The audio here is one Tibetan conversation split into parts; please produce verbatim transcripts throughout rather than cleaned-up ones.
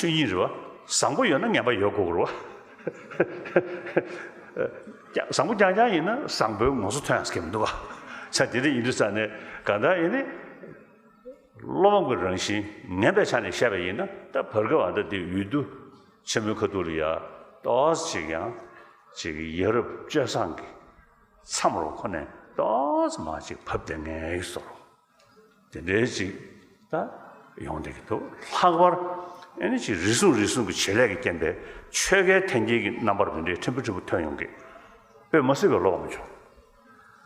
ཆོས་ཉིད་རེད་བ། བཟང་པོ་ཡོད་ན་ངན་པ་ཡོད་དགོས་རེད་བ། བཟང་པོ་རྐྱང་རྐྱང་ཡིན་ན་བཟང་པོའི་ངོ་སོ་ཐོན་ཡག་གི་མི་འདུག་བ། ས་དེ་འདྲ་ཡིན་དུས་ཙང་ནས་གང་ལྟར་ཡིན་ནི། བློ་ཕམ་གྱི་རང་བཞིན་ངན་པའི་ཆ་ནས་བཤད་པ་ཡིན་ན། ད་བར་སྐབས་ཨ་ད་དེ་འོས་བསྡུ་ཆེན་མོའི་ཁ་ཐུག་ལ་ཡ་ཏོག་ཙམ་ཅིག་ཡང་ཅིག་ཡ་རབས་སྤྱོད་བཟང་གི་མཚམས་རུ་ཁོ་ནས་ཏོག་ཙམ་མ་ཅིག་བབས་བསྡད་ངེས་བཟོ་རུ། དེ་འདྲའི་ཅིག་ད་ཡོང་བསྡད་ཀྱི་འདུག་ལྷག་པར་ཨེ་ནི་ཅིག་རེ་ཟུང་རེ་ཟུང་གི་བྱེད་ལས་ཀྱི་རྐྱེན་པས་ཆོལ་ཁའི་འཐེན་འཁྱེར་གྱི་རྣམ་པར་དེ་འདྲའི་ཕྲན་བུ་ཕྲན་བུ་ཐོན་ཡོང་གི། དཔེ་མ་སྲིད་པའི་བློ་ཕམ་བྱུང་།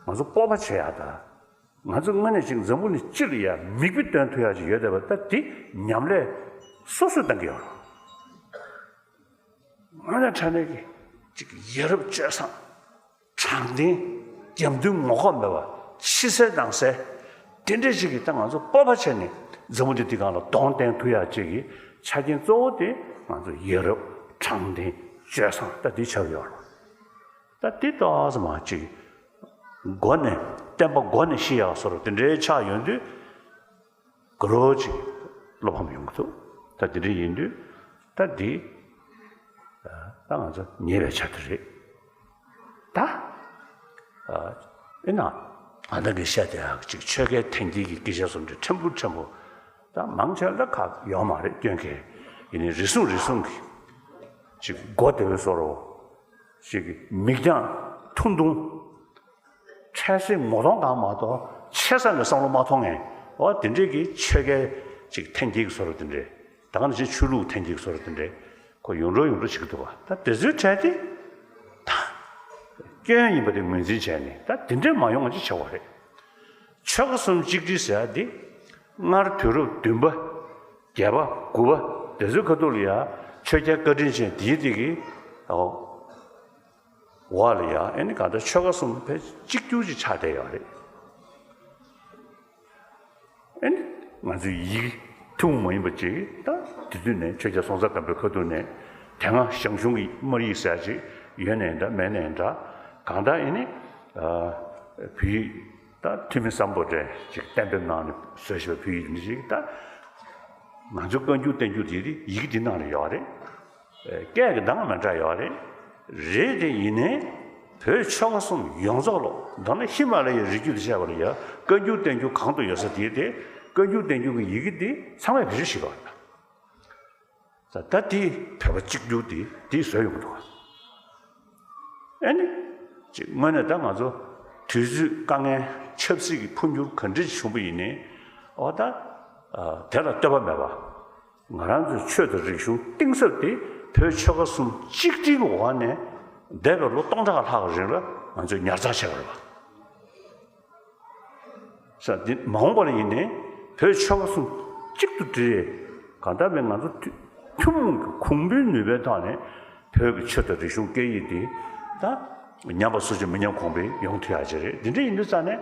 ང་ཚོ་སྤོབས་པ་བྱེད་ཡག་དང་། ང་ཚོ་དངོས་གནས་ཅིག་འཛམ་བུ་གླིང་སྤྱི་ལ་ཡ་མིག་དཔེ་སྟོན་ཐུབ་ཡག་ཅིག་ཡོད་བསྡད་པ་ད་དེ་ཉམས་ལེན་སོ་སོས་གཏང་གི་ཡོད་རེད། དངོས་གནས་དྲང་གནས་ཀྱི་ཅིག་ཡ་རབས་སྤྱོད་བཟང་། དྲང་བདེན། རྒྱབ་མདུན་ངོ་ལྐོག་མེད་པ། ཕྱི་གསལ་ནང་གསལ། དེ་འདྲས་ཅིག་གིས་ད་ང་ཚོ་སྤོབས་པ་བྱས་ནས་འཛམ་བུ་གླིང་འདི་སྒང་ལ་གདོང་བསྟན་ཐུབ་ཡག་ཅིག་གི་ཆ་རྐྱེན་གཙོ་བོ་དེ་ང་ཚོ་ཡ་རབས། དྲང་བདེན། སྤྱོད་བཟང་ད་འདི་ཆགས་ཡོད་རེད། ད་འདི་ཏོག་ཙམ་མ་ཅིག་སྒོ་ནས་བསྟན་པ་སྒོ་ནས་ཤི་ཡག་བཟོ་འདྲ་དེ་འདྲའི་ཆགས་ཡོང་དུས། དགའ་རབ་ཅིག་བློ་ཕམ་ཡོང་གི་འདུག་ད་དེ་འདྲ་ཡིན་དུས་ད་འདི་ད་ང་ཚོ་ཉེས་པའི་ཆ་དེ་རེད། ད་ཨེ་ན་ང་ད་གི་བཤད་དེ་ཡག་ཅིག་ཆོལ་ཁའི་འཐེན་འཁྱེར་གྱི་སྐད་ཆ་བཟོ་འདྲ་ཕྲན་བུ་ཕྲན་བུ་ད་མང་ཆེ་ལ་ཁག་ཡོད་མ་རེད། སྐྱོན་གལ་ཡིན་ནའི་རེ་ཟུང་རེ་ཟུང་གི་ཅིག་སྒོ་དེ་བས་བཟོ་རོ། ཅིག་མིག་རྒྱང་ཐུང་ཐུང་། འཕྲལ་སེལ་ངོ་གདོང་གང་མ་གཏོགས་ཆེ་ས་ནས་བསམ་བློ་མ་ཐོངས་ངས། འོ་དེ་འདྲས་ཀྱི་ཆོལ་ཁའི་ཅིག་འཐེན་འཁྱེར་གྱི་བཟོ་འདྲ་དེ་འདྲས། ད་ག་ནང་བཞིན་ཆོས་ལུགས་འཐེན་འཁྱེར་གྱི་བཟོ་འདྲ་དེ་འདྲས་ཁོ་ཡོང་འགྲོ་ཡོང་འགྲོ་བྱེད་ཀྱི་འདུག་བ། ད་དེ་ཚོའི་གྲས་དེ་ད་སྐྱོན་ཡིན་པ་དེ་ངོས་འཛིན་བྱས་ནས་ད་དེ་འདྲས་མ་ཡོང་བ་ཅིག་བྱ་བ་རེད། ཆོལ་ཁ་གསུམ་གཅིག་སྒྲིལ་ཟེར་ཡ་དེ་སྔར་དུས་རབས་བདུན་པ། བརྒྱད་པ། དགུ་པ་དེ་ཚོའི་ཁ་ཐུག་ལ་ཡ་ཆོས་རྒྱལ་བཀའ་དྲིན་ཅན་དེའི་དེ་གི་འོག་ལ་ཡ་ཨེ་ནི་གང་ལྟར་ཆོལ་ཁ་གསུམ་ཕལ་གཅིག་གྱུར་ཅིག་ཆགས་བསྡད་ཡོད་རེད། ཨེ་ནི་ང་ཚོའི་ཡིག་ཐུན་མོང་མ་ཡིན་པ་ཅིག་ད་དེ་དུས་ནས་ཆོས་རྒྱལ་སྲོང་བཙན་སྒམ་པོའི་ཁ་ཐུག་ནས་དེ་སྔ་ཞང་ཞུང་གི་སྨར་ཡིག་ཟེར་ཅིག་ཡོད་ནའི་འདྲ་མེད་ནའི་འདྲ་གང་ལྟར་ཨེ་ནི་བོད་ཡིག་ད་ཐུ་མི་སམ་བྷོ་ཊས་ཅིག་གཏན་འབེབས་གནང་ནས་བཟོས་བཞག་པའི་བོད་ཡིག་འདི་ཅིག་ད་ང་ཚོ་བཀའ་འགྱུར་བསྟན་འགྱུར་དེ་ཡིག་འདི་ནང་ལ་ཡོད་རེད། སྐད་ཀྱི་གདངས་མི་འདྲ་ཡོད་རེད། རེད་དེ་ཡིན་ནའི་བོད་ཆོལ་ཁ་གསུམ་ཡོངས་རྫོགས་ལོ་མདོར་ན་ཧི་མ་ལ་ཡའི་རི་རྒྱུད་དུ་བཤད་པ་ལ་ཡ་བཀའ་འགྱུར་བསྟན་འགྱུར་གང་དུ་ཡོད་ས་དེ་དེ་བཀའ་འགྱུར་བསྟན་འགྱུར་གྱི་ཡི་གེ་འདི་ཚང་མས་བེད་སྤྱོད་བྱེད་དགོས་རེད། ད་ད་དེ་བོད་པ་གཅིག་གྱུར་དེ་དེ་བཟོས་ཡོང་གི་འདུག་ཨེ་ནི། ཅིག་དངོས་གནས་ད་ང་ཚོ་དུས་ཚོད་དཀའ་ངལ་ཆབ་སྲིད་ཀྱི་འཕོ་འགྱུར་ག་འདྲ་ཞིག་བྱུང་པ་ཡིན་ནའི་འོ་ད་དེ་ལ་ལྟོས་པ་མེད་པ། ང་རང་ཚོའི་ཆོས་དང་རིག་གཞུང་གཏིང་ཟབ་དེ་བོད་ཆོལ་ཁ་གསུམ་གཅིག་སྒྲིལ་གྱི་འོག་ནས་འདས་པའི་ལོ་སྟོང་ཕྲག་ལྷག་གི་རིང་ལ་ང་ཚོས་ཉར་ཚགས་བྱས་པ་རེད་པ། ས་འདི་མ་འོངས་པ་ལ་ཡིན་ནའི་བོད་ཆོལ་ཁ་གསུམ་གཅིག་ཏུ་སྒྲིལ། གང་ལྟར་མིན་ང་ཚོ་ཐུ་ཐུན་མོང་གི་གོང་བུའི་ནུས་པའི་ཐོག་ནས་བོད་ཀྱི་ཆོས་དང་རིག་གཞུང་སྐད་ཡིག་འདི་ད་ཉམས་པ་སོར་ཆུད་མི་ཉམས་གོང་འཕེལ་ཡོང་ཐུབ་ཡག་ཅིག་རེད། འདི་འདྲ་ཡིན་དུས་ཙང་ནས་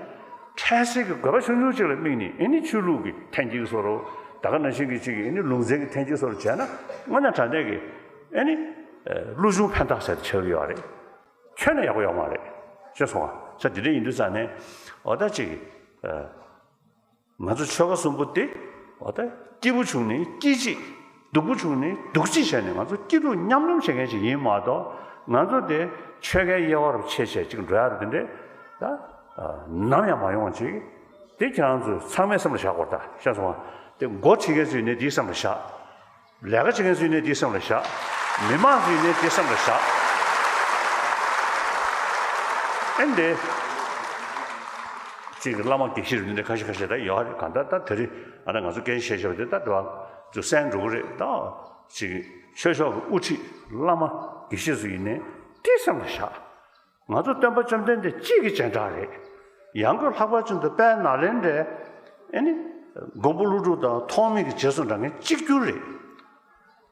འཕྲལ་སེལ་གྱི་དགོས་པ་ཆུང་ཆུང་ཅིག་ལ་དམིགས་ནས་ཨེ་ནི་ཆོས་ལུགས་ཀྱི་འཐེན་འཁྱེར་བཟོ་འདྲ་ད་ག་ནང་བཞིན་གྱི་ཅིག་ཨེ་ནི་ལུང་ཚན་གྱི་འཐེན་འཁྱེར་བཟོ་འདྲ་བྱས་ན་དངོས་གནས་དྲང་གནས་ཀྱི་ཨེ་ནི་བློ་ཆུང་ཕན་ཐོགས་ཟེར་དེ་ཆགས་ཀྱི་ཡོད་རེད། ཁྱོན་ནས་ཡག་པོ་ཡོད་མ་རེད། ཤེས་སོང་ང་། ས་འདི་འདྲ་ཡིན་དུས་ཙང་ནས་འོ་ད་ཅིག་ང་ཚོ་ཆོལ་ཁ་གསུམ་པོ་དེ་འོ་ད་སྐྱིད་པོ་བྱུང་ནས་སྐྱིད་ཅིག་སྡུག་པོ་བྱུང་ནས་སྡུག་ཅིག་བྱས་ནས་ང་ཚོ་སྐྱིད་སྡུག་མཉམ་མྱོང་བྱེད་མཁན་ཞིག་ཡིན་མ་གཏོགས་ང་ཚོ་དེ་ཆོལ་ཁའི་དབྱེ་བ་རུ་ཕྱེ་བྱས་ཅིག་འགྲོ་ཡག་རེད། དེ་འདྲས་ད་ནམ་ཡང་མ་ཡོང་བ་ཅིག་དེ་ཁྱེད་རང་ཚོས་ཚང་མས་སེམས་ལ་བཞག་དགོས་རེད། ད་ཤེས་སོང་ང་། དེ་མགོ་ཁྲིད་མཁན་ཚོས་ནས་དེའི་སེམས་ལ་བཞག་ལས་ཀ་བྱེད་མཁན་ཚོས་ནས་དེའི་སེམས་ལ་བཞག་མི་མང་ཚོས་ནས་དེའི་སེམས་ལ་བཞག་ཨེ་འདི། གཅིག་གི་བླ་མ་དགེ་བཤེས་རུ་འདི་འདྲ་ཁ་ཤས་ཁ་ཤས་ད་ཡོད་རེད། གང་ལྟར་ད་དེ་རིང་ཨ་ན་ང་ཚོ་སྐད་ཆ་བཤད་བཞག་པ་དེ་ད་དེ་བ་ཚོ་གསན་འགྲོ་གི་རེད། ད་གཅིག་གི་ཆོས་ཕྱོགས་ཀྱི་དབུ་ཁྲིད་བླ་མ་དགེ་བཤེས་ཚོ་ཡིན་ནས་དེའི་སེམས་ལ་བཞག་ང་ཚོ་སྟོན་པ་བཅོམ་ལྡན་འདས་གཅིག་གི་སྤྱན་དྲངས་རེད། ཡང་སྒོས་ལྷག་པར་ཅན་དུ་དཔལ་ནཱ་ལེནྡྲའི་ཨེ་ནི་མགོན་པོ་ཀླུ་སྒྲུབ་དང་ཐོགས་མེད་ཀྱི་རྗེས་སུ་འབྲང་མཁན་གཅིག་གྱུར་རེད།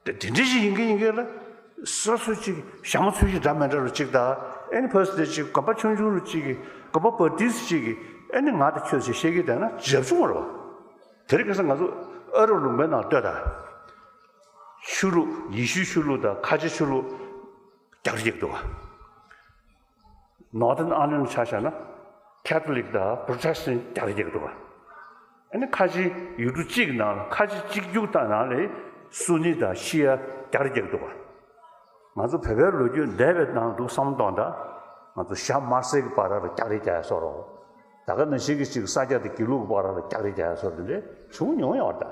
དེ་དེ་འདྲ་ཞིག་ཡིན་གི་ཡིན་གི་ལ། སོ་སོ་གཅིག་ཞྭ་མོ་ཚུལ་ཞིག་འདྲ་མི་འདྲ་རུ་གཅིག་དང་ཨེ་ནི་ཕ་སི་དེ་གཅིག་གོམ་པ་ཆུང་ཆུང་རུ་གཅིག་གི་གོམ་པ་བ་ཏིས་གཅིག་གི་ཨེ་ནི་ང་དང་ཁྱོད་ཅིག་བཤད་ཀྱི་བསྡད་ན་འཇབ་ཆུང་བ་རེད་བ། དེ་རིང་ཁ་སང་ང་ཚོ་ཨ་རབ་ལུང་པའི་ནང་ལྟོས་དང་། ཆོས་ལུགས་ཡེ་ཤུའི་ཆོས་ལུགས་དང་ཁ་ཆེ་ཆོས་ལུགས་རྒྱག་རེས་བྱེད་ཀྱི་འདུག་བ། Northern Ireland་ཆ་བཞག་ན་Catholic་དང་Protestant་རྒྱག་རེས་བྱེད་ཀྱི་འདུག་བ། ཨ་ནི་ཁ་ཆེ་ཡུལ་གྲུ་གཅིག་གི་ནང་ལ་ཁ་ཆེ་གཅིག་གྱུར་དང་ནང་ལ་ སུ་ནི་དང་ཤི་ཡ་རྒྱག་རེས་རྒྱག་གི་འདུག་ག་ང་ཚོ་བོད་པའི་ལོ་རྒྱུས་འདས་པའི་ནང་དུ་བསམ་བློ་གཏོང་དང་། ང་ཚོ་ཞྭ་དམར་སེར་གྱི་བར་ལ་རྒྱག་རེས་རྒྱག་ཡ་བཟོ་འདྲ། ད་ག་ནང་བཞིན་གྱི་ཅིག་ས་སྐྱ་དང་དགེ་ལུགས་ཀྱི་བར་ལ་རྒྱག་རེས་རྒྱག་ཡ་བཟོ་འདྲ་དེ་འདྲ་བྱུང་མྱོང་ཡོད་རེད་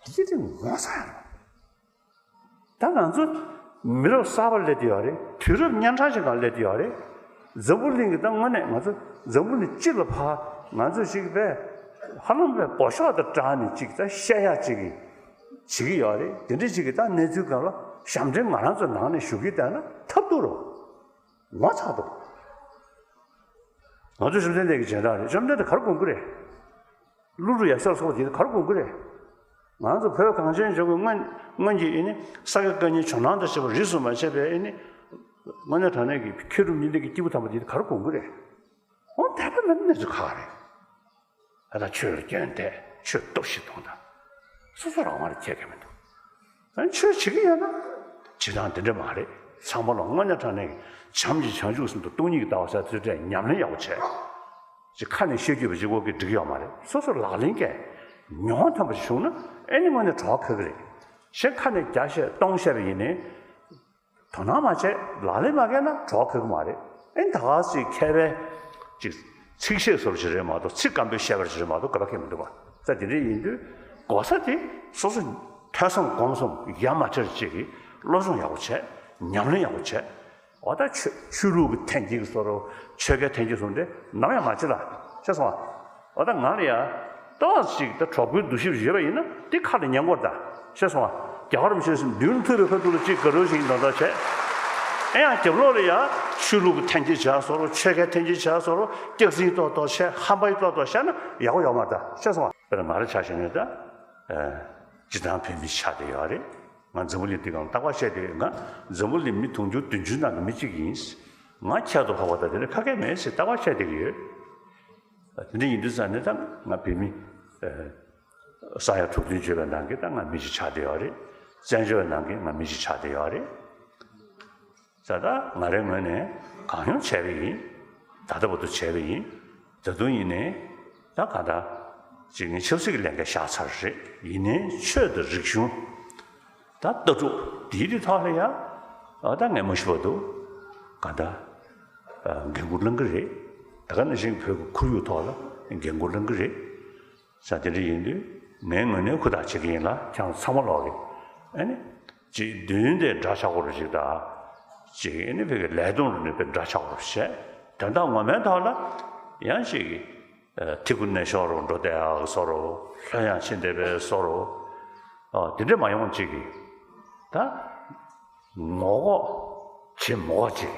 ད། དེ་དེ་ངོ་ཚ་ཡ་རེད། ད་ང་ཚོ་མི་རབས་གསར་པ་སླེབས་བསྡད་ཡོད་རེད། དུས་རབས་གཉན་འཕྲང་ཞིག་སྒང་སླེབས་བསྡད་ཡོད་རེད། འཛམ་བུ་གླིང་གི་ད་དངོས་གནས་ང་ཚོ་འཛམ་བུ་གླིང་སྤྱི་ལ་ཕར་ང་ཚོས་ཅིག་པས་ཧ་ལམ་པས་འབོ་ཤོག་དང་སྦྲགས་ནས་ཅིག་ད་བཤད་ཡག་ཅིག་གི་བྱེད་ཀྱི་ཡོད་རེད། དེ་འདྲ་ཅིག་གི་ད་གནས་ཚུལ་སྒང་ལ་ཞབས་འདྲེན་ང་རང་ཚོ་ནང་ནས་ཞུ་གི་བསྡད་ན་ཐབས་སྡུག་རེད། ངོ་ཚ་འདུག་ང་ཚོ་བཅོམ་ལྡན་འདས་ཀྱི་རྗེས་འབྲང་རེད། བཅོམ་ལྡན་འདས་ག་རེ་དགོངས་ཀྱི་རེད། ཀླུ་སྒྲུབ་ཡབ་སྲས་སོགས་དེ་ག་རེ་དགོངས་ཀྱི་རེད། ང་ཚོ་བོད་གངས་ཅན་ལྗོངས་ཀྱི་སྔོན་སྔོན་གྱི་ཨེ་ནི་ས་དགེ་བཀའ་རྙིང་ཇོ་ནང་དང་བཅས་པ་རིས་སུ་མ་ཆད་པའི་ཨེ་ནི་དངོས་གནས་དྲང་གནས་ཀྱི་མཁས་གྲུབ་གཉིས་ལྡན་གྱི་སྐྱེས་བུ་དམ་པ་དེ་ག་རེ་དགོངས་ཀྱི་རེད། འོ་དད་པ་མེད་ན་གནས་ཚུལ་ཁག་རེད། ཨ་ད་ཆོས་ལ་སྐྱོན་དེ་ཆོས་སྟོབས་ཤིག་གཏོང་དང་། སོ་སོ་རང་དབང་ལ་ཁྱད་ཀྱི་མི་འདུག་ཨ་ཆོས་བྱེད་ཀྱི་ཡོད་ན་བྱེད་སྟངས་འདི་འདྲ་མ་རེད། ཚང་མ་ལ་དངོས་གནས་དྲང་གནས་ཀྱི་བྱམས་ཀྱི་བྱང་ཆུབ་སེམས་དང་སྟོང་ཉིད་ཀྱི་ལྟ་བ་ཟེར་དེ་འདྲས་ཉམས་ལེན་ཡག་པོ་བྱས། ཅིག་ཁ་ནས་བཤད་རྒྱུ་བ་ཅིག་འོག་གི་འགྲིག་ཡོད་མ་རེད། སོ་སོ་ལག་ལེན་གྱི་མྱོང་ཐམ་པ་ཞིག་བྱུང་ན་ཨེ་ནི་དངོས་གནས་གྲོགས་ཁ་གི་རེད། གཞན་ཁ་ནས་བརྒྱ་བཤད་སྟོང་བཤད་པ་ཡིན་ནའི། དོ་སྣང་མ་བྱས་ལག་ལེན་མ་བཀལ་ན་གྲོགས་ཁ་གི་མ་རེད། ཨེ་ནི་ད་ག་ཅིག་མཁས་པའི་ཅིག་ཚིག་བཤད་བཟོ་འདྲ་ཞིག་རེད་མ་གཏོགས་ཚིག་སྐམ་པོ་བཤད་པ་འདྲ་ཞིག་རེད་མ་གཏོགས་དགོས་པ་གང་ཡང་མི་འདུག་པ། ས་དེ་འདྲ་ཡིན་དུས་གོ་ས་དེ་སོ་སོ་ཐོས་བསམ་སྒོམ་གསུམ་ཡ་མ་བྲལ་ཅིག་གི་སློབ་སྦྱོང་ཡག་པོ་བྱས། ཉམས་ལེན་ཡག་པོ་བྱས། འོ་ད་ཆོས་ཆོས་ལུགས་ཀྱི་འཐེན་འཁྱེར་བཟོ་འདྲ། ཆོལ་ཁའི་འཐེན་འཁྱེར་བཟོ་འདྲ་ནམ་ཡང་མ་བྱེད་ལ། ཤེས་སོང་ཨ། འོ་ད་ང་ལ་ཡ་ཏོག་ཙམ་ཅིག་ད་གྲོགས་པོའི་འདུ་ཤེས་ཡོད་པ་ཡིན་ན་དེ་ཁ་ལ་ཉན་དགོས་རེད་ད། ཤེས་སོང་ཨ། རྒྱལ་བ་རིན་པོ་ཆེ་མདུན་ཐུག་པའི་ཁ་ཐུག་ལ་ཅིག་དགའ་རོགས་ཤིག་འདོན་ཐག་བྱས། ཨེ་ཡང་རྒྱབ་ལོགས་ལ་ཡ་ཆོས་ལུགས་ཀྱི་འཐེན་འཁྱེར་བྱས་བཟོ་འདྲ། ཆོལ་ཁའི་འཐེན་འཁྱེར་བྱས་བཟོ་འདྲ། སྐྱག་རྫུན་ཏོག་ཏོག་བཤད། ཧམ་པ་ཡི་ཏོག་ཏོག་བཤད་ན་ཡག་པོ་ཡོད་མ་རེད་ད། ཤེས་སོང་ཨ། དཔེར་ན་ང་རང་ཆ་བཞག་ན་ད། ཨ། སྤྱིར་བཏང་བོད་མི་ཆགས་བསྡད་ཡོད་རེད། ང་འཛམ་བུ་གླིང་འདི་སྒང་རྟག་པར་བཤད་བསྡད་ཡོད། ང་འཛམ་བུ་གླིང་མི་དུང་ཕྱུར་བདུན་ཅུ་ནང་གི་མི་གཅིག་ཡིན། ང་ཁྱད་དུ་འཕགས་པ་དང་དེ་འདྲ་ཁ་སྐད་མེད་ཟེར་རྟག་པར་བཤད་བསྡད་ཀྱི་ཡོད། དེ་འདྲ་ཡིན་དུས་ཙང་ནས་ད་ང་བོད་མི། ཨ། ས་ཡ་དྲུག་བདུན་བརྗེས་པའི་ནང་གི་ད་ང་མི་གཅིག་ཆགས་བསྡད་ཡོད་རེད། བཙན་བྱོལ་བའི་ནང་གི་ང་མི་གཅིག་ཆགས་བསྡད་ཡོད་རེད། ད་ལྟ་ང་རའི་ངོས་ནས་གང་ཡོང་བྱས་པ་ཡིན། ད་ལྟ་བར་དུ་བྱས་པ་ཡིན། ད་དུང་ཡིན་ནའི་ད་གང་ལྟར་ཅིག་ངས་ཆབ་སྲིད་ཀྱི་ལས་འགན་བཞག་ཚར་རེད། ཡིན་ནའི་ཆོས་དང་རིག་གཞུང་། ད་ལྟ་གྲུབ་འདིའི་ཐོག་ལ་ཡང་ད་ངས་མ་ཞུ་བར་དུ་གང་ལྟར་འགན་འཁུར་བླང་གི་རེད། ད་ག་ནང་བཞིན་བོད་ཀྱི་ཁོར་ཡུག་ཐོག་ལ་འགན་འཁུར་བླང་གི་རེད། ས་དེ་འདྲ་ཡིན་དུས་ངའི་ངོས་ནས་ཧུར་ཐག་བྱེད་ཀྱི་ཡིན་ལ། ཁྱེད་རང་ཚང་མ་ལོག་གི་ཨ་ནི་ཅིག་མདུན་དེ་འདྲ་ཆགས་སྐོར་ཞིག་དང་། ཅིག་ཨ་ནི་བོད་ཀྱི་ལས་དོན་ལ་ནུས་པའི་འདྲ་ཆགས་སྐོར་བྱས། དོན་དག་ངོ་མའི་ཐོག་ལ་ཡང་ཅིག་ཨ། ཐི་གུ་ནས་ཤོར་རོ་འགྲོ་བསྡད་ཡག་བཟོ་འདྲ། ལྷོད་ཡངས་ཕྱིན་བསྡད་པའི་བཟོ་འདྲ། ཨ། དེ་འདྲ་མ་ཡོང་ཅིག་གི་ད། ངོ་ལྐོག་བྱེད་མི་དགོས་ཅིག་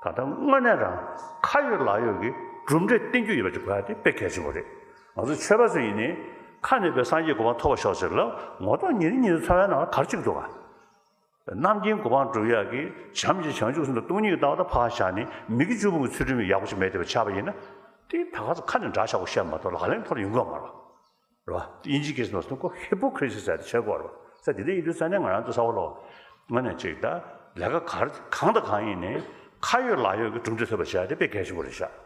ད་ལྟ་དངོས་གནས་རང་ཁ་ཡོད་ལག་ཡོད་ཀྱི་གྲུབ་འབྲས་བསྟན་རྒྱུ་ཡོད་པ་ཅིག་དགོས་ཡ་དེ་དཔེ་གལ་ཆེན་པོ་རེད། ང་ཚོ་ཆོས་པ་ཚོ་ཡིན་ནའི་ཁ་ནས་པའི་སངས་རྒྱས་གོ་འཕང་ཐོབ་པར་ཤོག་ཟེར་ལབ། ངོ་ཐོག་ཉིན་རེ་ཉིན་རེ་འཚོ་བའི་ནང་ལ་ག་རེ་བྱེད་ཀྱི་འདུག་ག་རྣམ་མཁྱེན་གོ་འཕང་སྒྲུབ་ཡག་གི་བྱམས་ཀྱི་བྱང་ཆུབ་སེམས་དང་སྟོང་ཉིད་ཀྱི་ལྟ་བ་དེ་ཕར་བཞག་ནས་མི་དགེ་བཅུ་སྤོང་གི་ཚུལ་ཁྲིམས་ཡག་པོ་ཞིག་མེད་བསྡད་པ་ཆགས་པ་ཡིན་ན། དེ་ད་ག་ཚོད་ཁ་ནས་འདྲ་ཆགས་པོ་བཤད་མ་གཏོགས་ལག་ལེན་ཐོག་ལ་ཡོང་གི་ཡོད་མ་རེད། རེད་བ། དབྱིན་ཇིའི་སྐད་ཆ་ནང་སོང་ཁོ་ཧི་པོ་ཀི་རེ་སི་ཟེར་ཏེ་བྱེད་དགོས་རེད་བ། ས་དེ་འདྲ་ཡིན་དུས་ས་ནས་ང་རང་ཚོ་ས་བ་ལོ། ང་ནས་ཅིག་ད་ལས་ཀ་གར་གང་དང་གང་ཡིན་ནའི་ཁ་ཡོད་ལག་ཡོད་ཀྱི་གྲུབ་འབྲས་ཐོབ་པ་བྱ་དེ་དཔེ་གལ་ཆེན་པོ་རེད་ཤག